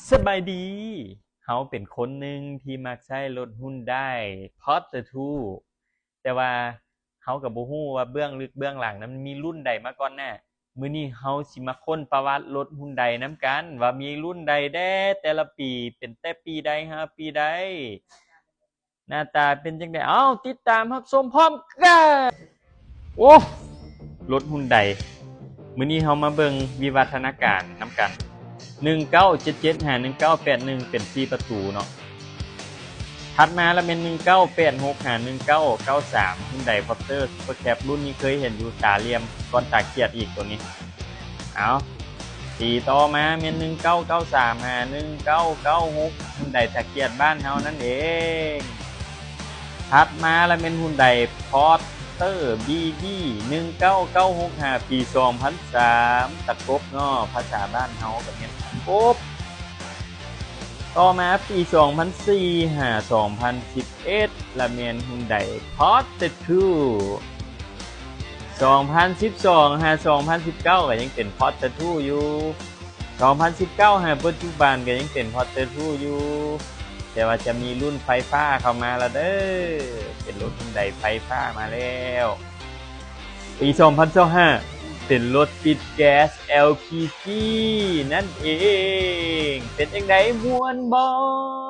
ສະບາຍດີ ເຮົາເປັນຄົນໜຶ່ງທີ່ມັກໃຊ້ລົດຮຸນໄດ Porter two ແຕ່ວ່າເຮົາກໍບໍ່ຮູ້ວ່າເບື້ອງເລິກເບື້ອງຫຼັງນັ້ນມີລຸ້ນໃດມາກ່ອນໜ້າ. ມື້ນີ້ເຮົາຊິມາຄົ້ນປະຫວັດລົດຮຸນໄດນຳກັນ ວ່າມີລຸ້ນໃດແດ່ ແຕ່ລະປີ ເປັນແຕ່ປີໃດ ຫາປີໃດ ໜ້າຕາເປັນຈັ່ງໃດ. ເອົ້າ ຕິດຕາມຮັບຊົມພ້ອມກັນ. ໂອ້ ລົດຮຸນໄດ ມື້ນີ້ເຮົາມາເບິ່ງວິວັດທະນາການນຳກັນ ໜຶ່ງເກົ້າເຈັດເຈັດ ຫາ ໜຶ່ງເກົ້າແປດໜຶ່ງ ເປັນສີ່ປະຕູເນາະ. ຖັດມາລະແມ່ນ ໜຶ່ງເກົ້າແປດຫົກ ຫາ ໜຶ່ງເກົ້າເກົ້າສາມ ຮຸນໄດ Porter Super Cab ລຸ້ນນີ້ເຄີຍເຫັນຢູ່ ຕາຫຼ່ຽມ ກ່ອນຕາຂຽດອີກໂຕນີ້. ເອົາ ປີຕໍ່ມາແມ່ນ ໜຶ່ງເກົ້າເກົ້າສາມ ຫາ ໜຶ່ງເກົ້າເກົ້າຫົກ ຮຸນໄດຕາຂຽດບ້ານເຮົານັ້ນເອງ. ຖັດມາລະແມ່ນຮຸນໄດ Porter BB ໜຶ່ງເກົ້າເກົ້າຫົກ ຫາ ປີສອງພັນສາມ ຕະກົບເນາະ ພາສາບ້ານເຮົາກໍແມ່ນຕະກົບ. ຕໍ່ມາປີສອງພັນສີ່ ຫາ ສອງພັນສິບເອັດ ລະແມ່ນຮຸນໄດ Porter two. ສອງພັນສິບສອງ ຫາ ສອງພັນສິບເກົ້າ ກໍຍັງເປັນ Porter two ຢູ່. ສອງພັນສິບເກົ້າ ຫາ ປັດຈຸບັນກໍຍັງເປັນ Porter two ຢູ່ ແຕ່ວ່າຈະມີລຸ້ນໄຟຟ້າເຂົ້າມາລະເດີ ເປັນລົດຮຸນໄດໄຟຟ້າມາແລ້ວ. ປີສອງພັນຊາວຫ້າ ເປັນລົດຕິດແກັສ LPG ນັ້ນເອງ. ເປັນຈັ່ງໃດ ມ່ວນບໍ່?